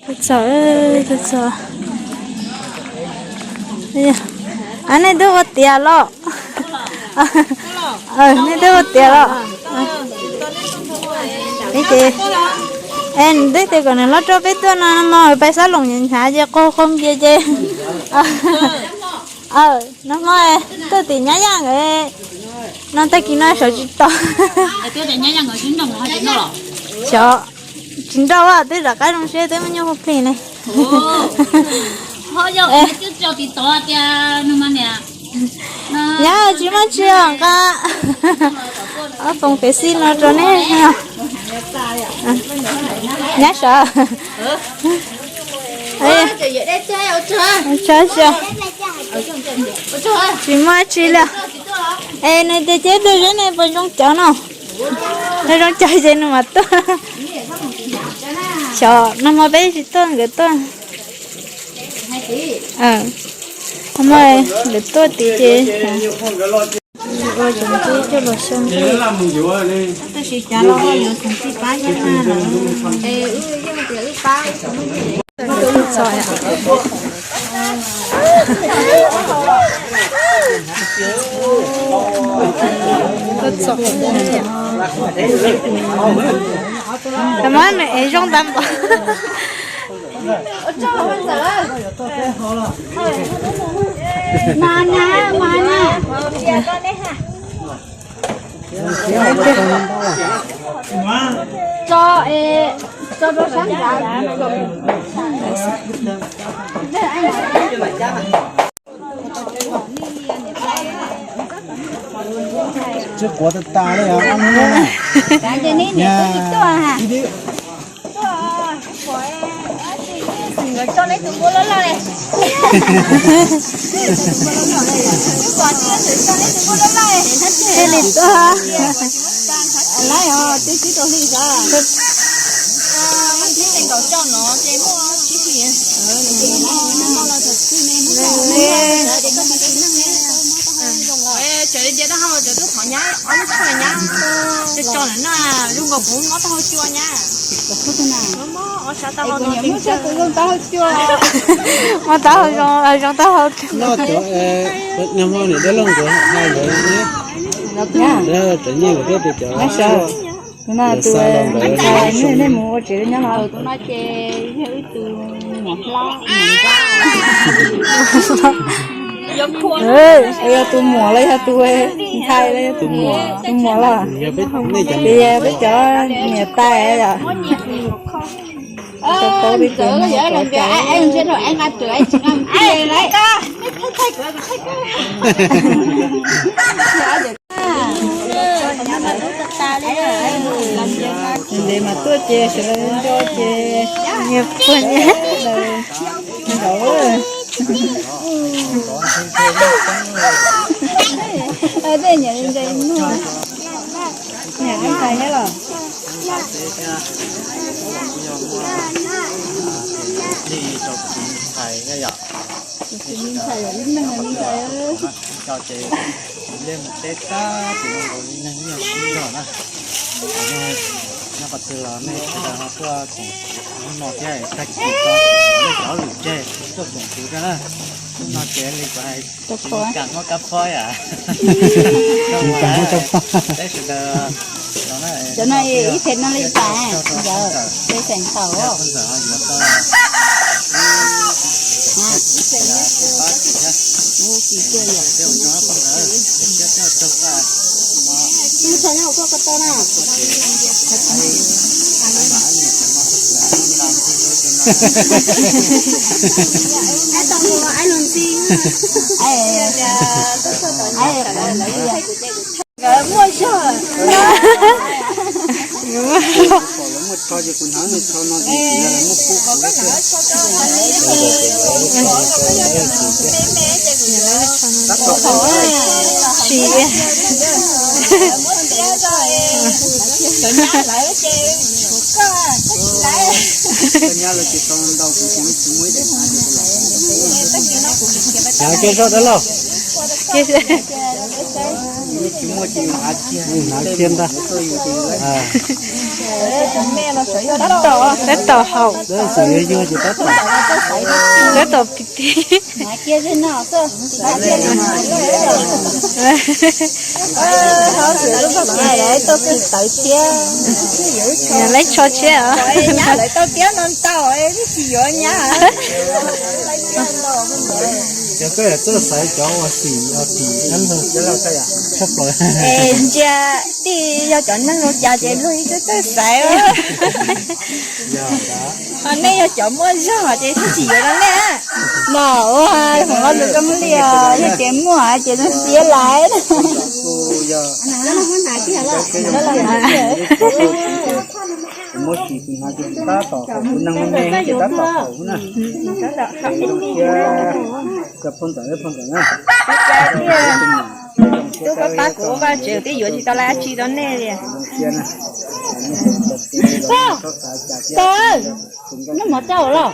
Txog, txog. A, nej twb ua tiav los? Nej twb ua tiav los? Peb ces, e, nws twb tias kom nws hlob rau peb tuaj no no, pais Xab Loos hnyav hnyav ces qaug qaug npias ces. Aw, nag hmo tuaj tim Nyab Yaj nkawd no, tag kis no sawv tsis tau. Xyov, tsis nrauj, twb rov qab zoo siab twb muaj nyuj hu plig ne. Nyab tsis muaj tsi os nqa. Ob foom kev xij no rau nej. Nyab sav. Tsis muaj tsi li. Es nws tias ceb tag zeb ne puas zoo cov no? Nws zoo cov ces nws mam tuaj. Xyov, nag hmo peb tsis tuaj, nkawd tuaj. Nag hmo nkawd tuaj tid ces ua cov ntsib coj los xyoo. Tab sis cas los yuav txog txij pab thiab na. Mas nws ev zoo tag npaum. Tsis quav tas tas li os. Nkawd coj neb tus npua loj loj li. Thiaj li tuaj. Laib os, twb tib rau hli sav. Neb nkaum coj no ces muaj tsib hlis. Tseem li tias dab hau cov tub thov nyab ob lub tshuaj nyab. Cov cov na zoo nkaus kuv mob taub hau cua nyab. Mob ob sab taub hau no mob taub hau zoo, zoo taub hau cua. Nag hmo niam dab laug nkawd hais nkawd, tus no tus ntxhais nej mus ua tsev nyob los? Tus no ces yog ib tug muam hlob, muam nrab. Yog tus muam los yog tus ntxhais los yog tus muam los? Ces yog peb cov niam tais yom. Tau paub li tus no cov cas. Ntev mas tuaj ces sawv daws nco ces nyias puag nyias. Tej niam ntse muag. Niam ntxhais thiab los? Ntxhais yom, ntxhais yom, ib neeg ntxhais. Ces mus teb tag ces mus li neeg nyob sib nrog na. Nyob qhov twg los nej sawv daws ho tuaj koom kuv no thiab, tag kis tso nej cov lwm ceg tuaj koom kuv thiab na. Hnub no ces li kuv hais, tsis kam muab kab phob yam. Teb sawv daws. Cov no ib phem no li cas? Yog peb xeem tau. Muaj zog. Muaj zog. Tab tom sim. Cov nyab lawv tsis tau ntau, kuv tsis muaj ib daim. Cov keb zog dab laug. Hnav kiag ntag. Tab tom haum. Tab tom pib tib. Lawv tso tshiab os. Cov koj yam txawj xaiv cov uas xim tim nab laug tshaj plaws. Ntsia tij yog cov neeg zoo cas ces luag yeej txawj txawj xaiv. Ho nej yog cov muaj zog ces thiaj tsis yuav rau nej. Mas ua hauv lo lus zoo li os, yog tias muaj ces zoo siab lawm. Muab sim tus hnav ces tab tom haum, tus neeg me me ces tab tom haum na. Zoo siab, cov phooj ywg phooj ywg na. Tub koj pab kuv, koj tseem twb yuav tsis tau dab tsi rau nej li. Koj, koj, noj mov cauj los?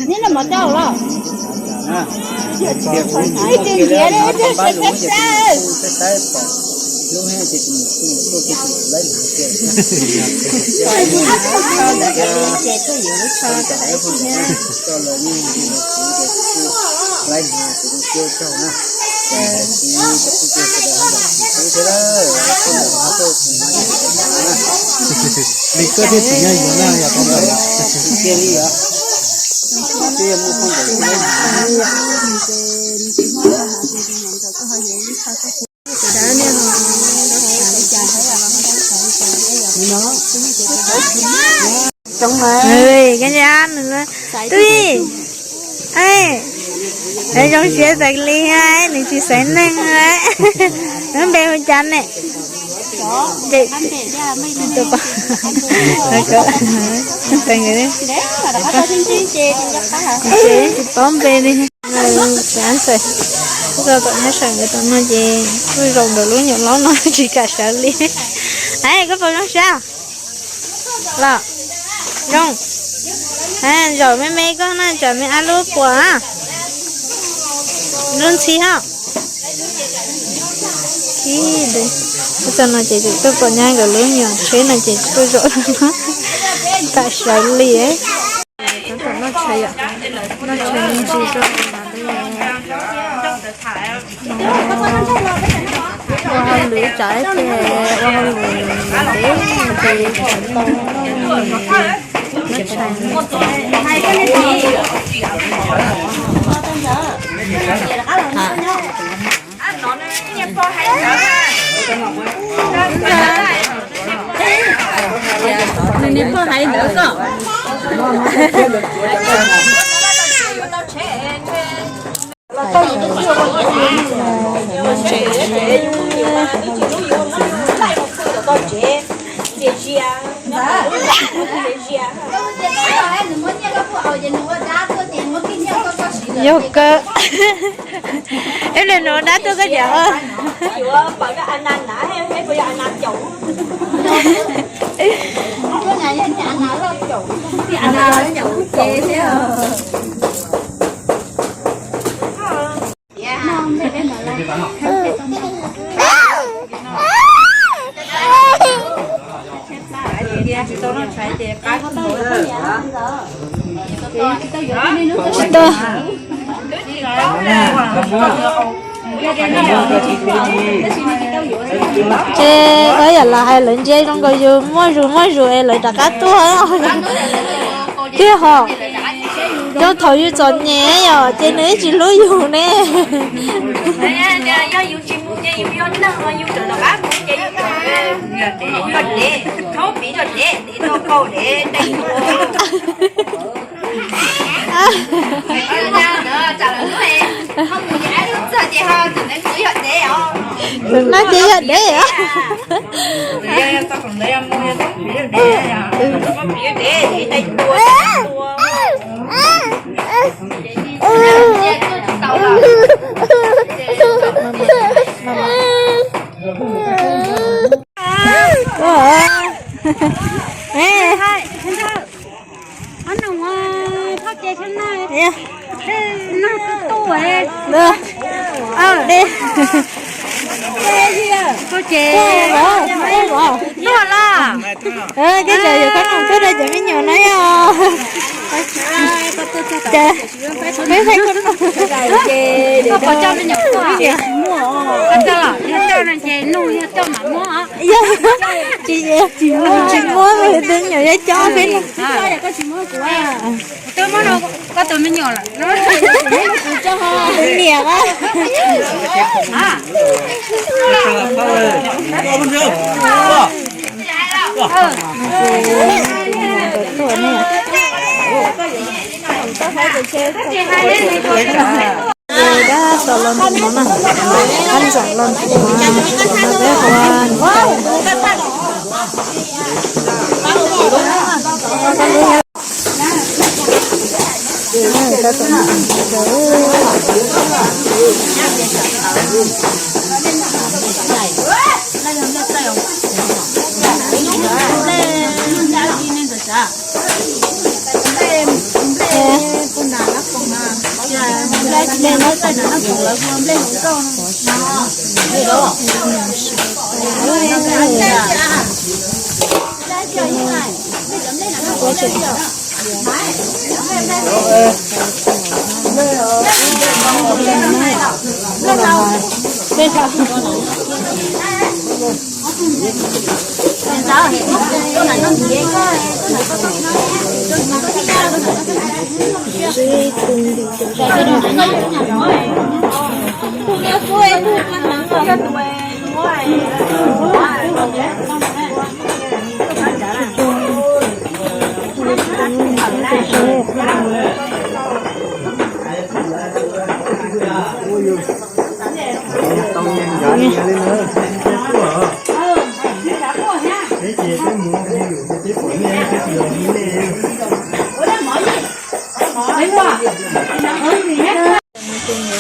Neb noj mov cauj los? Ib tsis ntiav li, ib tsis ntiav li. Li koj thiaj tsis nyob yuav na, yog tau ntawd. Twb zoo siab tas li, nws tsis xaiv neeg. Nws npe hu cas ne? Tsis paub npe li. Txav ntxawm, koj tom nyob sawv ntawd tom no ces kuj zaum ntawm lub nyuam laub no tsis kam sawv li. Koj puas zoo siab los? Zoo. Zaum me me koj na, tsam me ab lub puas, lub ntxhi hos. Ib txog no ces tuaj pom nyab nkawd lub nyuam tsheb no ces tuaj zaum no, kam sawv li. Tab tom noj tshais yom, noj tshais me ntsis rau mas li. Ua hauj lwm tsam ces ua hauj lwm ntev ces tsam tau noj tshais. Nws niag pog hais ntawd koj. Yog kawg. Eb, nws ua dab tuaj koj niam. Tsis tau. Ces ua yam lawv hais lawv ntsia zoo nkaus yus muaj zus muaj zus es lawv rov qab tuaj. Tiag hos, rau thaum yus txom nyem yom ces nws ib tsis hlub yus ne. Tus no ces yog dev os. Ces tuaj los, koj zaum yuav koj noj tuaj rau cov me nyuam no yom. Ces peb pheej koj noj. Koj puas coj me nyuam tuaj? Koj coj los, yog coj no ces nug, yog coj mam muab. Yog tsis, tsis muab, tus me nyuam yuav coj peb noj. Twb muab rau koj tus me nyuam lawm. Niam a. Dab tom los ntu no na, hab ntxawm los ntu no, peb hu Ces nyuam yaus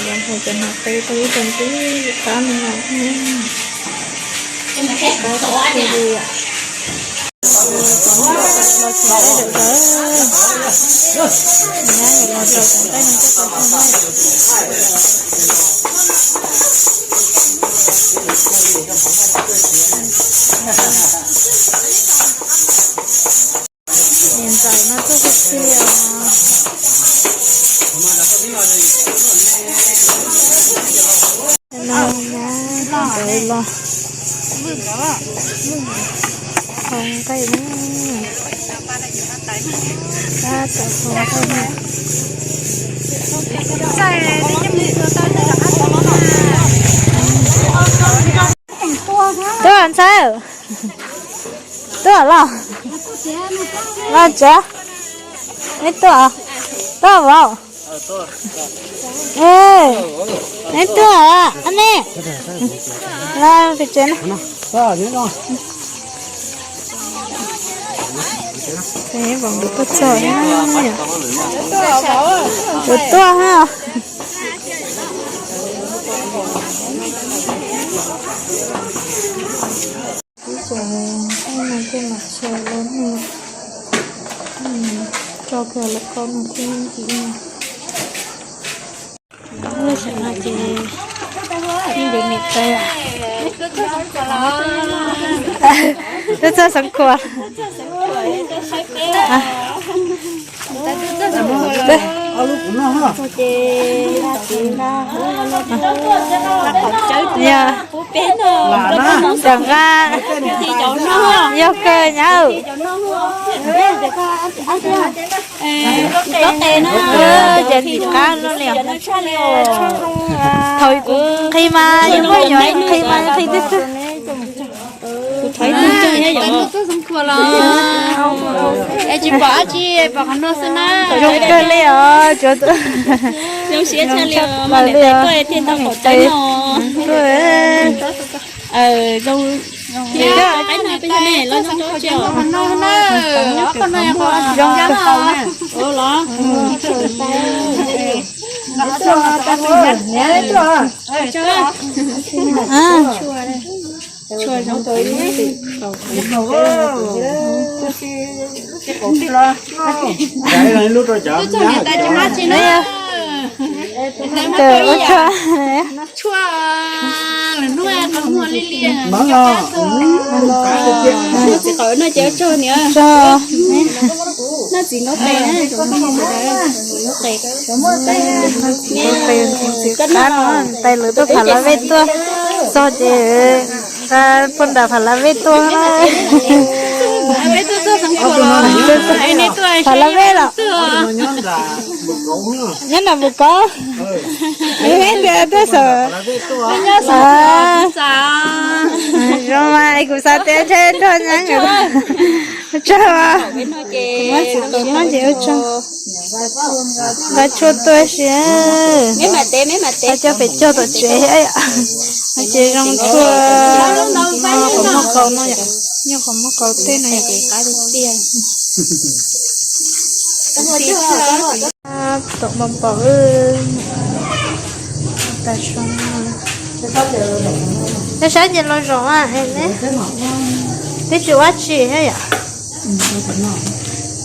hais cov hnav qe tau ib tag ntxim qab no. Qab tiag li. Los tsis taij lawm. Nyab los tsis taij no coj tau. Niam ntxawm no tuaj txog txij os. No nyab ntawd los thoo nqaij na. Tab tom thoo nqaij na. Tuaj ntxawg. Tuaj los. Los tsev. Neb tuaj. Tuaj vauv. Neb tuaj ne. Los pem tsev na. Vauv tuaj txog. Vauv tuaj ha. Ib tsam nqaij no thiaj mam txhua los no, tso kiag lawv qau no thiab ib no. Lub sij hawm no ces yeej yuav niam tais, twb txog Xeev Khuam. Yog, cov nqa, yog kawg nyab. Ces ntim qab no li. Thaum kuv nqhis mas yus muaj nyuam nqhis mas nqhis twg twg. Es tsis pom dab tsi, pom qhov no xwb na. Zoo kawg li os, zoo siab tshaj plaws li os. Zoo, lub rau cov Ua tsaug. Tshuaj, lwm hnub qhov muag li li. Txiv qaub no ces ua tsaug niam. Tsaug. Noj txiv nkaub qe na, nkaub qe. Txiv qaub no, tais lawv tuaj phav lab vej tuaj txog ces nqa puag nram phav lab vej tuaj na. Phav lab vej los? Nyob nram Mus Koob. Nyob nram Mus Koob. Zoo mas kuv xav tias ntshe nrog nyab nkawd. Tsaug. Muab txiv qaub no ces ua tsaug. Nqa tshuaj tuaj si. Nqa coj pem cog tom tsev thiab yom. Ces zoo tshuaj, qhov muag qau no yom. Nyob qhov muag qau tej no yom. Tom npau npau. Tab saib ces los zaum ne, twb tsis ua tsi thiab yom.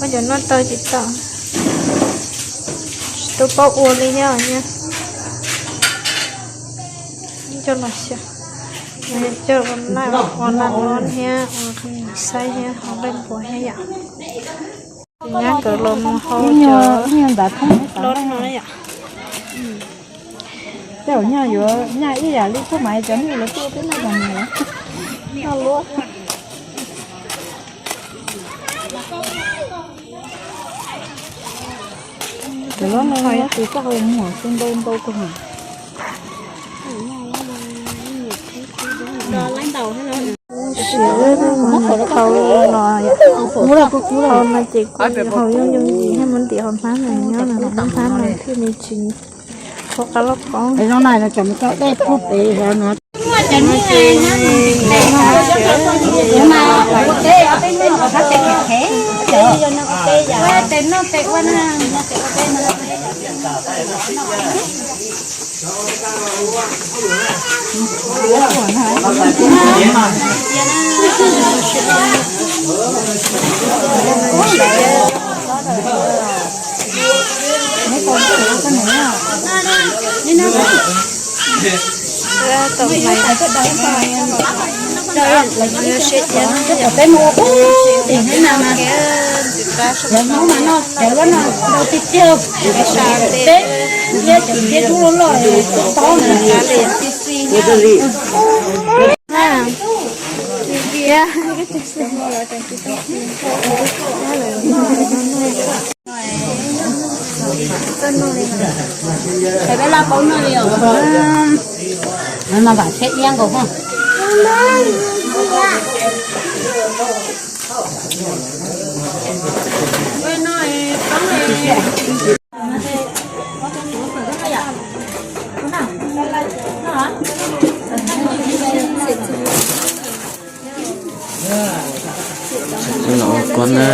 Ua cov noj tau tsis tau, tsis tau paub ua li thiab os. Coj los xyaw, coj ua laj, ua laj lob thiab ua saib thiab ua nqaij npua thiab yom. Nyab nkawd los mus hau cov lob no yom. Tej zaum nyaj yuav nyaj ib yam li pub mas cov neeg lawv tuaj peb noj tas mus noj luab. Cov lob no yog tus txoj hau muag xwb ntau ntau kawg. Siav, hau no ces kuj hau yooj yooj yim thiab, mus ntim hauv hnab no nyob no, hauv hnab no thiaj li tsis qhuav qab lauj kaub. Peb laj paub noj li os. No mas vam thiab iab nkaus ha. Kuv na.